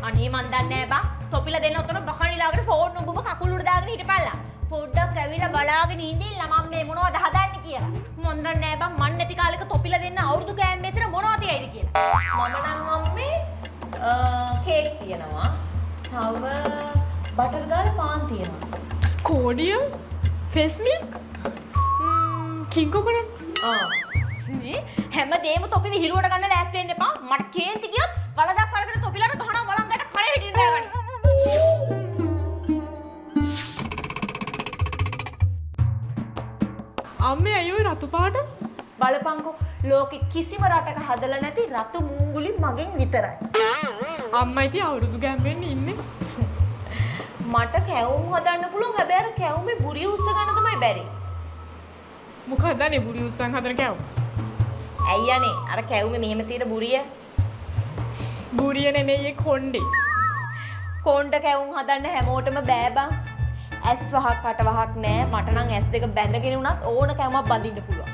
අනේ මන් දන්නේ නෑ බං. තොපිලා දෙන්න ඔතන බකනිලාගෙන ෆෝන් උඹම කකුල් උඩ දාගෙන හිටපල්ලා. පොඩ්ඩක් ඇවිල්ලා බලාගෙන ඉඳින්න මම මේ මොනවද හදන්නේ කියලා. මන් දන්නේ නෑ බං මන් නැති කාලෙක තොපිලා දෙන්න අවුරුදු කෑම මේසෙට මොනවද තියයිද කියලා. මම නම් අම්මේ කේක් තියනවා. තව බටර් ගාලා පාන් තියනවා. Cordial, face milk, king coconut. ආ මේ හැමදේම තොපි විහිළුවට ගන්න ලෑස්ති වෙන්න එපා. මට කේන්ති ගියොත් වලදක් අරගෙන තොපිලාට ගහනවා වළංගට කරේ හිටින්න දාගන්න. අම්මේ ඇයි ඔය රතු පාට? බලපංකෝ ලෝකෙ කිසිම රටක හදලා නැති රතු මුංගුලි මගෙන් විතරයි. අම්මා ඉතින් අවුරුදු ගැම්මෙන් ඉන්නේ. මට කැවුම් හදන්න පුළුවන්, හැබැයි අර කැවුමේ බුරිය උස්ස ගන්න තමයි බැරි. මොකක්ද අනේ බුරිය උස්සන් හදන කැවුම්? ඇයි අනේ අර කැවුමේ මෙහෙම තියෙන බුරිය? බුරිය නෙමෙයි ඒ කොණ්ඩේ. කොණ්ඩ කැවුම් හදන්න හැමෝටම බෑ බං. ඇස් වහක් කට වහක් නෑ. මට නම් ඇස් දෙක බැඳගෙන වුණත් ඕන කැවුමක් බඳින්න පුළුවන්.